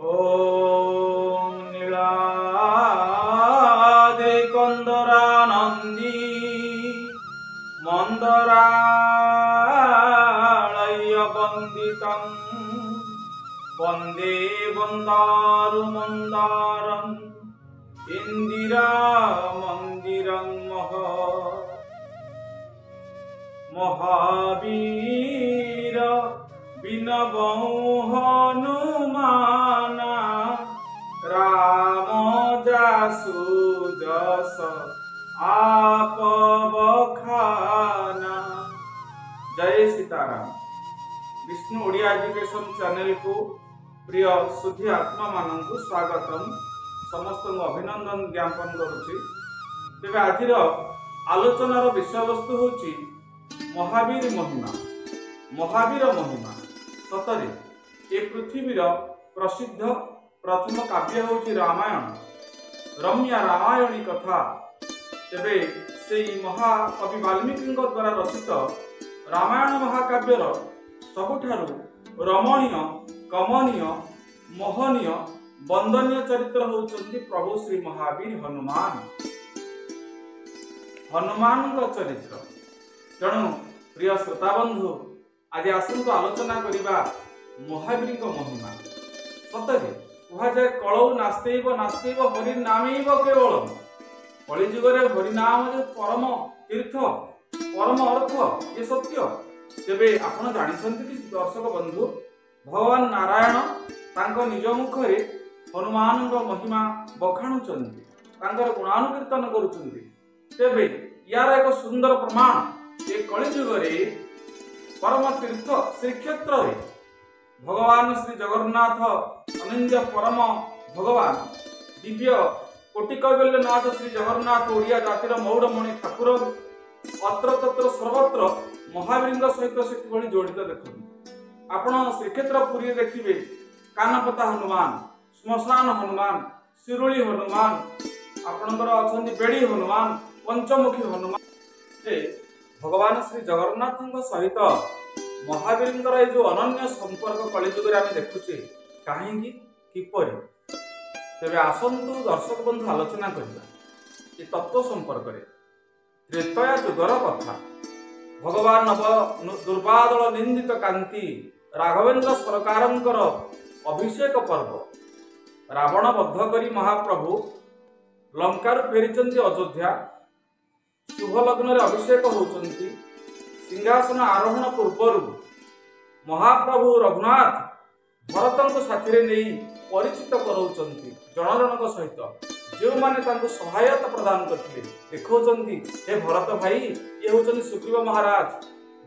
ଓଁ ନୀଳାଦ୍ରି କନ୍ଦରାନନ୍ଦୀ ମନ୍ଦରାଳୟ ବନ୍ଦିତଂ ବନ୍ଦେ ବନ୍ଦାରୁ ମନ୍ଦାରଂ ଇନ୍ଦିରା ମନ୍ଦିରଂ ମହ। ମହାବୀର ବିନବଉଁ ହନୁମାନା, ରାମ ଯାସୁ ଯଶ ଆପ ବଖାନା। ଜୟ ସୀତାରାମ। ବିଷ୍ଣୁ ଓଡ଼ିଆ ଏଜୁକେସନ ଚ୍ୟାନେଲକୁ ପ୍ରିୟ ସୁଧୀ ଆତ୍ମାମାନଙ୍କୁ ସ୍ୱାଗତମ, ସମସ୍ତଙ୍କୁ ଅଭିନନ୍ଦନ ଜ୍ଞାପନ କରୁଛି। ତେବେ ଆଜିର ଆଲୋଚନାର ବିଷୟବସ୍ତୁ ହେଉଛି ମହାବୀର ମହିମା, ମହାବୀର ମହିମା। ସତରେ ଏ ପୃଥିବୀର ପ୍ରସିଦ୍ଧ ପ୍ରଥମ କାବ୍ୟ ହେଉଛି ରାମାୟଣ, ରମ୍ୟା ରାମାୟଣୀ କଥା। ତେବେ ସେଇ ମହାକବି ବାଲ୍ମୀକିଙ୍କ ଦ୍ୱାରା ରଚିତ ରାମାୟଣ ମହାକାବ୍ୟର ସବୁଠାରୁ ରମଣୀୟ, କମନୀୟ, ମୋହନୀୟ, ବନ୍ଦନୀୟ ଚରିତ୍ର ହେଉଛନ୍ତି ପ୍ରଭୁ ଶ୍ରୀ ମହାବୀର ହନୁମାନ, ହନୁମାନଙ୍କ ଚରିତ୍ର। ତେଣୁ ପ୍ରିୟ ଶ୍ରୋତାବନ୍ଧୁ, ଆଜି ଆସନ୍ତୁ ଆଲୋଚନା କରିବା ମହାବୀରଙ୍କ ମହିମା। ସତରେ କୁହାଯାଏ କଳଉ ନାସ୍ତୈବ ନାସ୍ତୈବ ହରି ନାମୈବ କେବଳ। କଳିଯୁଗରେ ହରିନାମ ଯେ ପରମ ତୀର୍ଥ, ପରମ ଅର୍ଥ, ଏ ସତ୍ୟ। ତେବେ ଆପଣ ଜାଣିଛନ୍ତି କି ଦର୍ଶକ ବନ୍ଧୁ, ଭଗବାନ ନାରାୟଣ ତାଙ୍କ ନିଜ ମୁଖରେ ହନୁମାନଙ୍କ ମହିମା ବଖାଣୁଛନ୍ତି, ତାଙ୍କର ଗୁଣାନୁକୀର୍ତ୍ତନ କରୁଛନ୍ତି। ତେବେ ୟାର ଏକ ସୁନ୍ଦର ପ୍ରମାଣ, ଏ କଳିଯୁଗରେ ପରମ ତୀର୍ଥ ଶ୍ରୀକ୍ଷେତ୍ରରେ ଭଗବାନ ଶ୍ରୀ ଜଗନ୍ନାଥ, ଅନିନ୍ଦ୍ୟ ପରମ ଭଗବାନ, ଦିବ୍ୟ କୋଟି କୈବଲ୍ୟନାଥ ଶ୍ରୀ ଜଗନ୍ନାଥ, ଓଡ଼ିଆ ଜାତିର ମୌଡ଼ମଣି ଠାକୁର, ଅତ୍ର ତତ୍ର ସର୍ବତ୍ର ମହାବୀରଙ୍କ ସହିତ ସେ କିଭଳି ଜଡ଼ିତ ଦେଖନ୍ତୁ। ଆପଣ ଶ୍ରୀକ୍ଷେତ୍ର ପୁରୀରେ ଦେଖିବେ କାନପତା ହନୁମାନ, ଶ୍ମଶାନ ହନୁମାନ, ଶିରୁଳି ହନୁମାନ, ଆପଣଙ୍କର ଅଛନ୍ତି ବେଡ଼ି ହନୁମାନ, ପଞ୍ଚମୁଖୀ ହନୁମାନ। ଭଗବାନ ଶ୍ରୀ ଜଗନ୍ନାଥଙ୍କ ସହିତ ମହାବୀରଙ୍କର ଏଇ ଯୋଉ ଅନନ୍ୟ ସମ୍ପର୍କ କଳିଯୁଗରେ ଆମେ ଦେଖୁଛେ, କାହିଁକି, କିପରି? ତେବେ ଆସନ୍ତୁ ଦର୍ଶକ ବନ୍ଧୁ ଆଲୋଚନା କରିବା ଏ ତତ୍ତ୍ୱ ସମ୍ପର୍କରେ। ତ୍ରେତୟା ଯୁଗର କଥା। ଭଗବାନ ନବ ଦୁର୍ବାଦଳ ନିନ୍ଦିତ କାନ୍ତି ରାଘବେନ୍ଦ୍ର ସରକାରଙ୍କର ଅଭିଷେକ ପର୍ବ। ରାବଣ ବଦ୍ଧ କରି ମହାପ୍ରଭୁ ଲଙ୍କାରୁ ଫେରିଛନ୍ତି ଅଯୋଧ୍ୟା। ଶୁଭ ଲଗ୍ନରେ ଅଭିଷେକ ହେଉଛନ୍ତି। ସିଂହାସନ ଆରୋହଣ ପୂର୍ବରୁ ମହାପ୍ରଭୁ ରଘୁନାଥ ଭରତଙ୍କୁ ସାଥିରେ ନେଇ ପରିଚିତ କରାଉଛନ୍ତି ଜଣ ଜଣଙ୍କ ସହିତ, ଯେଉଁମାନେ ତାଙ୍କୁ ସହାୟତା ପ୍ରଦାନ କରିଥିଲେ। ଦେଖାଉଛନ୍ତି, ହେ ଭରତ ଭାଇ, ଇଏ ହେଉଛନ୍ତି ସୁଗ୍ରୀବ ମହାରାଜ,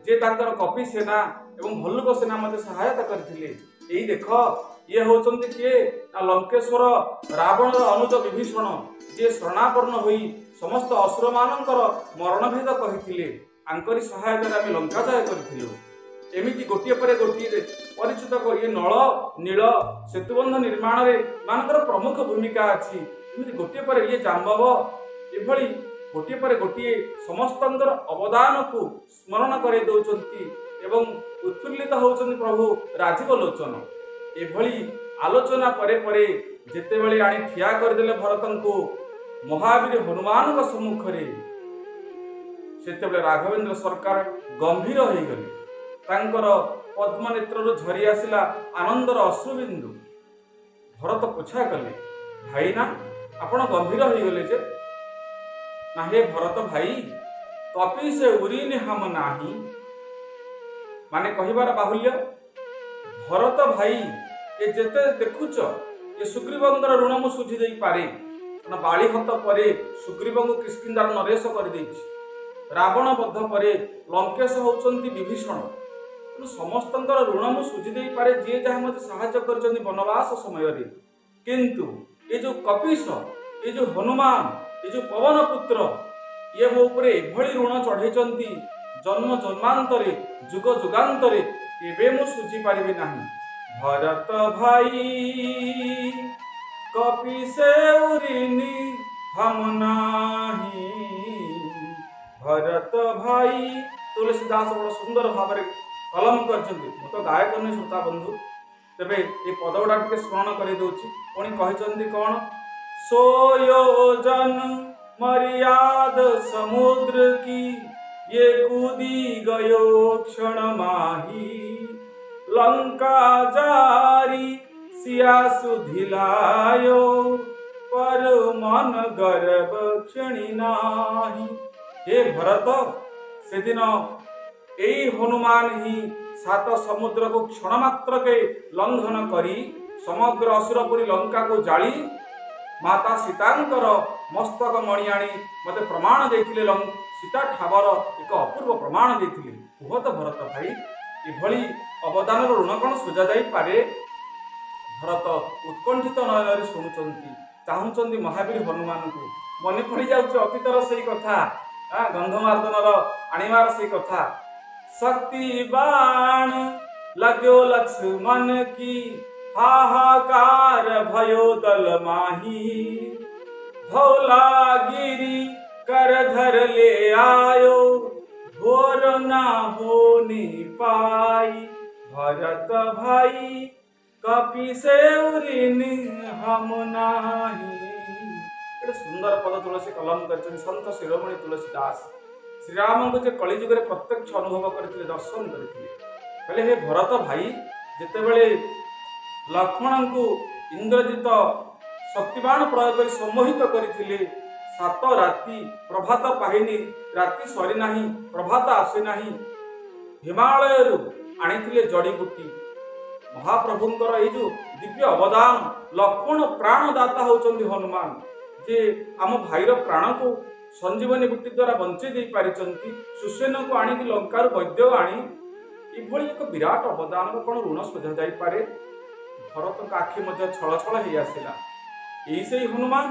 ଯିଏ ତାଙ୍କର କପି ସେନା ଏବଂ ଭଲ୍ଲୁକ ସେନା ମଧ୍ୟ ସହାୟତା କରିଥିଲେ। ଏଇ ଦେଖ, ଇଏ ହେଉଛନ୍ତି କିଏ ନା ଲଙ୍କେଶ୍ୱର ରାବଣର ଅନୁଜ ବିଭୀଷଣ, ଯିଏ ଶରଣାପନ୍ନ ହୋଇ ସମସ୍ତ ଅସୁରମାନଙ୍କର ମରଣଭେଦ କହିଥିଲେ। ଆଙ୍କରି ସହାୟତାରେ ଆମେ ଲଙ୍କା ଜୟ କରିଥିଲୁ। ଏମିତି ଗୋଟିଏ ପରେ ଗୋଟିଏ ପରିଚିତ କରି, ନଳ ନୀଳ ସେତୁବନ୍ଧ ନିର୍ମାଣରେ ମାନଙ୍କର ପ୍ରମୁଖ ଭୂମିକା ଅଛି। ଏମିତି ଗୋଟିଏ ପରେ ଇଏ ଜାମ୍ବବ, ଏଭଳି ଗୋଟିଏ ପରେ ଗୋଟିଏ ସମସ୍ତଙ୍କର ଅବଦାନକୁ ସ୍ମରଣ କରାଇ ଦେଉଛନ୍ତି ଏବଂ ଉତ୍ଫୁଲ୍ଲିତ ହେଉଛନ୍ତି ପ୍ରଭୁ ରାଜୀବ ଲୋଚନ। ଏଭଳି ଆଲୋଚନା ପରେ ପରେ ଯେତେବେଳେ ଆଣି ଠିଆ କରିଦେଲେ ଭରତଙ୍କୁ ମହାବୀର ହନୁମାନଙ୍କ ସମ୍ମୁଖରେ, ସେତେବେଳେ ରାଘବେନ୍ଦ୍ର ସରକାର ଗମ୍ଭୀର ହୋଇଗଲେ। ତାଙ୍କର ପଦ୍ମନେତ୍ରରୁ ଝରି ଆସିଲା ଆନନ୍ଦର ଅଶ୍ରୁବିନ୍ଦୁ। ଭରତ ପୋଛା କଲେ, ଭାଇନା ଆପଣ ଗମ୍ଭୀର ହୋଇଗଲେ ଯେ? ନା ହେ ଭରତ ଭାଇ, କପି ସେ ଉରିନି ହାମ ନାହିଁ। ମାନେ କହିବାର ବାହୁଲ୍ୟ, ଭରତ ଭାଇ, ଏ ଯେତେ ଦେଖୁଛ ଏ ସୁଗ୍ରୀବଙ୍କର ଋଣ ମୁଁ ସୁଝି ଦେଇପାରେ, କାରଣ ବାଳିହତ ପରେ ସୁଗ୍ରୀବଙ୍କୁ କିଷ୍କିନ୍ଦାର ନରେଶ କରିଦେଇଛି। ରାବଣ ବଦ୍ଧ ପରେ ଲଙ୍କେଶ ହେଉଛନ୍ତି ବିଭୀଷଣ। ତେଣୁ ସମସ୍ତଙ୍କର ଋଣ ମୁଁ ସୁଝି ଦେଇପାରେ, ଯିଏ ଯାହା ମୋତେ ସାହାଯ୍ୟ କରିଛନ୍ତି ବନବାସ ସମୟରେ। କିନ୍ତୁ ଏ ଯୋଉ କପିଶ, ଏ ଯୋଉ ହନୁମାନ, ଏ ଯୋଉ ପବନ ପୁତ୍ର, ଇଏ ମୋ ଉପରେ ଏଭଳି ଋଣ ଚଢ଼େଇଛନ୍ତି, ଜନ୍ମ ଜନ୍ମାନ୍ତରେ ଯୁଗ ଯୁଗାନ୍ତରେ କେବେ ମୁଁ ସୁଝି ପାରିବି ନାହିଁ। ଭରତ ଭାଇ କପି ସେ ଉରିନି ହମ ନାହିଁ। ଭରତ ଭାଇ, ତୁଳସୀ ଦାସ ବଡ଼ ସୁନ୍ଦର ଭାବରେ କଲମ କରିଛନ୍ତି। ମୁଁ ତ ଗାୟକ ନୁହେଁ ଶ୍ରୋତା ବନ୍ଧୁ, ତେବେ ଏ ପଦଗୁଡ଼ା ଟିକେ ସ୍ମରଣ କରିଦେଉଛି। ପୁଣି କହିଛନ୍ତି କ'ଣ? सोयोजन मर्याद समुद्र की ये कूदी गयो क्षण माही, लंका जारी सिया सुधिलायो पर मन गर्व क्षणी नाही। हे ଭରତ, ସେଦିନ ଏଇ ହନୁମାନ ହିଁ ସାତ ସମୁଦ୍ରକୁ କ୍ଷଣ ମାତ୍ରକେ ଲଙ୍ଘନ କରି ସମଗ୍ର ଅସୁରପୁରୀ ଲଙ୍କାକୁ ଜାଳି ମାତା ସୀତାଙ୍କର ମସ୍ତକ ମଣି ଆଣି ମୋତେ ପ୍ରମାଣ ଦେଇଥିଲେ, ସୀତା ଠାବର ଏକ ଅପୂର୍ବ ପ୍ରମାଣ ଦେଇଥିଲେ। କୁହ ତ ଭରତ ଭାଇ, ଏଭଳି ଅବଦାନର ଋଣ କ'ଣ ସୁଝା ଯାଇପାରେ? ଭରତ ଉତ୍କଣ୍ଠିତ ନୟନରେ ଶୁଣୁଛନ୍ତି, ଚାହୁଁଛନ୍ତି ମହାବୀର ହନୁମାନଙ୍କୁ। ମନେ ପଡ଼ିଯାଉଛି ଅତୀତର ସେଇ କଥା, ଗନ୍ଧମାର୍ଦନର ଆଣିବାର ସେଇ କଥା। ଶକ୍ତି ବାଣ ଲଗ୍યો ଲକ୍ଷ୍ମଣ କି हाहाकार भयो दल माही, धौलागिरी कर धर ले आयो भोर ना होने पाई, भरत भाई कपि से ऋण हम नाही। ଗୋଟେ ସୁନ୍ଦର ପଦ ତୁଳସୀ କଲମ କରିଛନ୍ତି ସନ୍ଥ ଶିରୋମଣି ତୁଳସୀ ଦାସ। ଶ୍ରୀରାମଙ୍କୁ ଯେ କଳିଯୁଗରେ ପ୍ରତ୍ୟକ୍ଷ ଅନୁଭବ କରିଥିଲେ, ଦର୍ଶନ କରିଥିଲେ। କହିଲେ, ହେ ଭରତ ଭାଇ, ଯେତେବେଳେ ଲକ୍ଷ୍ମଣଙ୍କୁ ଇନ୍ଦ୍ରଜିତ ଶକ୍ତିବାଣ ପ୍ରୟୋଗ କରି ସମ୍ମୋହିତ କରିଥିଲେ, 7 ରାତି ପ୍ରଭାତ ପାହିନି, ରାତି ସରିନାହିଁ, ପ୍ରଭାତ ଆସିନାହିଁ, ହିମାଳୟରୁ ଆଣିଥିଲେ ଜଡ଼ିବୁଟି। ମହାପ୍ରଭୁଙ୍କର ଏଇ ଯୋଉ ଦିବ୍ୟ ଅବଦାନ, ଲକ୍ଷ୍ମଣ ପ୍ରାଣଦାତା ହେଉଛନ୍ତି ହନୁମାନ, ଯେ ଆମ ଭାଇର ପ୍ରାଣକୁ ସଞ୍ଜୀବନୀ ବୁଟି ଦ୍ୱାରା ବଞ୍ଚେଇ ଦେଇପାରିଛନ୍ତି। ସୁସେନକୁ ଆଣିକି ଲଙ୍କାରୁ ବୈଦ୍ୟ ଆଣି ଏଭଳି ଏକ ବିରାଟ ଅବଦାନର କ'ଣ ଋଣ ସୁଝା ଯାଇପାରେ? ଭରତଙ୍କ ଆଖି ମଧ୍ୟ ଛଳଛଳ ହେଇ ଆସିଲା। ଏଇ ସେଇ ହନୁମାନ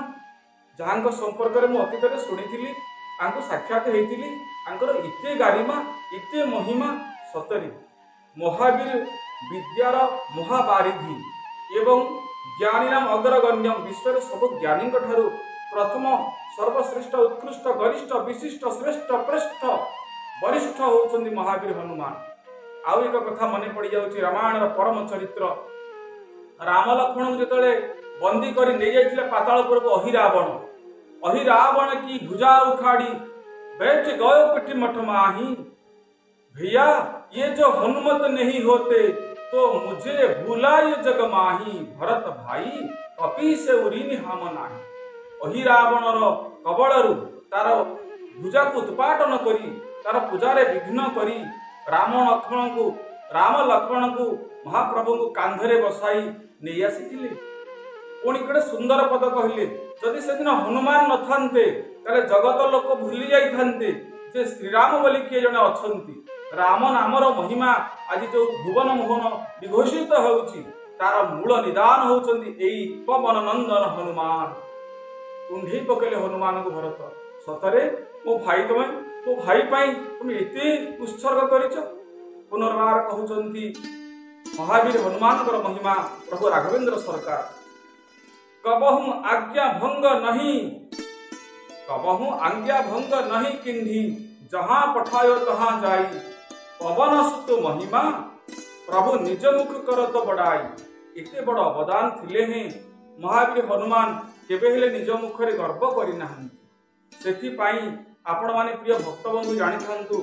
ଯାହାଙ୍କ ସମ୍ପର୍କରେ ମୁଁ ଅତୀତରେ ଶୁଣିଥିଲି, ତାଙ୍କୁ ସାକ୍ଷାତ ହେଇଥିଲି, ତାଙ୍କର ଏତେ ଗାରିମା, ଏତେ ମହିମା। ସତରେ ମହାବୀର ବିଦ୍ୟାର ମହାବାରିଧି ଏବଂ ଜ୍ଞାନୀନାମ ଅଗ୍ରଗଣ୍ୟ, ବିଶ୍ୱରେ ସବୁ ଜ୍ଞାନୀଙ୍କ ଠାରୁ ପ୍ରଥମ, ସର୍ବଶ୍ରେଷ୍ଠ, ଉତ୍କୃଷ୍ଟ, ଗରିଷ୍ଠ, ବିଶିଷ୍ଟ, ଶ୍ରେଷ୍ଠ, ପ୍ରେଷ୍ଠ, ବରିଷ୍ଠ ହେଉଛନ୍ତି ମହାବୀର ହନୁମାନ। ଆଉ ଏକ କଥା ମନେ ପଡ଼ିଯାଉଛି, ରାମାୟଣର ପରମ ଚରିତ୍ର ରାମ ଲକ୍ଷ୍ମଣଙ୍କୁ ଯେତେବେଳେ ବନ୍ଦୀ କରି ନେଇଯାଇଥିଲେ ପାତାଳପୁରକୁ ଅହିରାବଣ, ଅହିରାବଣ କି ଭୁଜା ଉଖାଡ଼ି बैठ गयो पिଠି मठ माही, भैया ये जो हनुमत नहीं होते तो मुझे भूला ये जग माही, भरत भाई कपि से उरीन हम नाही। ଅହିରାବଣର କବଳରୁ ତାର ଭୁଜାକୁ ଉତ୍ପାଟନ କରି, ତାର ପୂଜାରେ ବିଘ୍ନ କରି ରାମ ଲକ୍ଷ୍ମଣଙ୍କୁ ମହାପ୍ରଭୁଙ୍କୁ କାନ୍ଧରେ ବସାଇ ନେଇ ଆସିଥିଲେ। ପୁଣି ଗୋଟେ ସୁନ୍ଦର ପଦ କହିଲେ, ଯଦି ସେଦିନ ହନୁମାନ ନଥାନ୍ତେ ତାହେଲେ ଜଗତ ଲୋକ ଭୁଲି ଯାଇଥାନ୍ତେ ଯେ ଶ୍ରୀରାମ ବୋଲି କିଏ ଜଣେ ଅଛନ୍ତି। ରାମ ନାମର ମହିମା ଆଜି ଯୋଉ ଭୁବନ ମୋହନ ବିଘୋଷିତ ହେଉଛି, ତାର ମୂଳ ନିଦାନ ହେଉଛନ୍ତି ଏଇ ପବନ ନନ୍ଦନ ହନୁମାନ। କୁଣ୍ଢେଇ ପକେଇଲେ ହନୁମାନଙ୍କୁ ଭରତ। ସତରେ ମୋ ଭାଇ, ତମେ ମୋ ଭାଇ ପାଇଁ ତୁମେ ଏତେ ଉତ୍ସର୍ଗ କରିଛ। ପୁନର୍ବାର କହୁଛନ୍ତି ମହାବୀର ହନୁମାନଙ୍କର ମହିମା ପ୍ରଭୁ ରାଘବେନ୍ଦ୍ର ସରକାର। କବହୁଁ ଆଜ୍ଞା ଭଙ୍ଗ ନାହିଁ, କବହୁଁ ଆଜ୍ଞା ଭଙ୍ଗ ନାହିଁ କିହ୍ନି, ଜହାଁ ପଠାୟ ତହାଁ ଯାଇ, ପବନ ସୁତ ମହିମା ପ୍ରଭୁ ନିଜ ମୁଖ କରତ ବଡ଼ାଇ। ଏତେ ବଡ଼ ଅବଦାନ ଥିଲେ ହେଁ ମହାବୀର ହନୁମାନ କେବେ ହେଲେ ନିଜ ମୁଖରେ ଗର୍ବ କରିନାହାନ୍ତି। ସେଥିପାଇଁ ଆପଣମାନେ ପ୍ରିୟ ଭକ୍ତବନ୍ଧୁ ଜାଣିଥାନ୍ତୁ,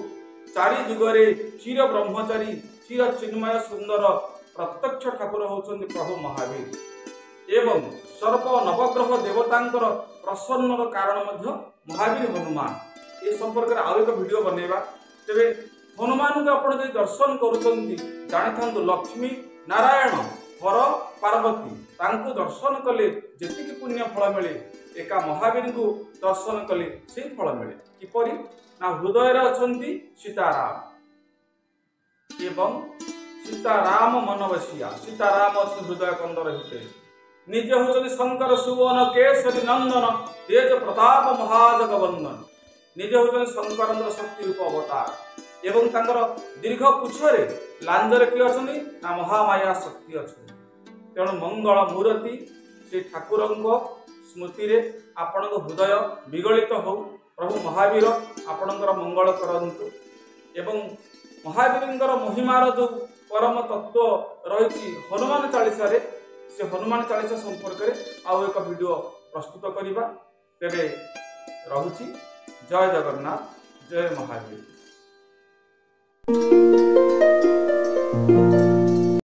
ଚାରି ଯୁଗରେ ଚିର ବ୍ରହ୍ମଚାରୀ, ଚିର ଚିନ୍ମୟ ସୁନ୍ଦର ପ୍ରତ୍ୟକ୍ଷ ଠାକୁର ହେଉଛନ୍ତି ପ୍ରଭୁ ମହାବୀର। ଏବଂ ସର୍ବ ନବଗ୍ରହ ଦେବତାଙ୍କର ପ୍ରସନ୍ନର କାରଣ ମଧ୍ୟ ମହାବୀର ହନୁମାନ। ଏ ସମ୍ପର୍କରେ ଆଉ ଏକ ଭିଡ଼ିଓ ବନେଇବା। ତେବେ ହନୁମାନଙ୍କୁ ଆପଣ ଯଦି ଦର୍ଶନ କରୁଛନ୍ତି, ଜାଣିଥାନ୍ତୁ ଲକ୍ଷ୍ମୀ ନାରାୟଣ ହର ପାର୍ବତୀ ତାଙ୍କୁ ଦର୍ଶନ କଲେ ଯେତିକି ପୁଣ୍ୟ ଫଳ ମିଳେ, ଏକା ମହାବୀରଙ୍କୁ ଦର୍ଶନ କଲେ ସେଇ ଫଳ ମିଳେ। କିପରି ନା ହୃଦୟରେ ଅଛନ୍ତି ସୀତାରାମ ଏବଂ ସୀତାରାମ ମନବସିଆ, ସୀତାରାମ ଅଛନ୍ତି ହୃଦୟ କନ୍ଦର ଭିତରେ। ନିଜେ ହେଉଛନ୍ତି ଶଙ୍କର ସୁବନ କେଶରୀ ନନ୍ଦନ ତେଜ ପ୍ରତାପ ମହାଜଗବନ୍ଦନ। ନିଜେ ହେଉଛନ୍ତି ଶଙ୍କରଙ୍କର ଶକ୍ତି ରୂପ ଅବତାର ଏବଂ ତାଙ୍କର ଦୀର୍ଘ ପୁଛରେ ଲାଞ୍ଜରେ କିଏ ଅଛନ୍ତି ନା ମହାମାୟା ଶକ୍ତି ଅଛନ୍ତି। ତେଣୁ ମଙ୍ଗଳ ମୂରତି ଶ୍ରୀ ଠାକୁରଙ୍କ ସ୍ମୃତିରେ ଆପଣଙ୍କ ହୃଦୟ ବିଗଳିତ ହଉ। ପ୍ରଭୁ ମହାବୀର ଆପଣଙ୍କର ମଙ୍ଗଳ କରନ୍ତୁ। ଏବଂ ମହାବୀରଙ୍କର ମହିମାର ଯେଉଁ ପରମ ତତ୍ତ୍ୱ ରହିଛି ହନୁମାନ ଚାଳିଶାରେ, ସେ ହନୁମାନ ଚାଳିଶା ସମ୍ପର୍କରେ ଆଉ ଏକ ଭିଡ଼ିଓ ପ୍ରସ୍ତୁତ କରିବା। ତେବେ ରହୁଛି। ଜୟ ଜଗନ୍ନାଥ, ଜୟ ମହାବୀର।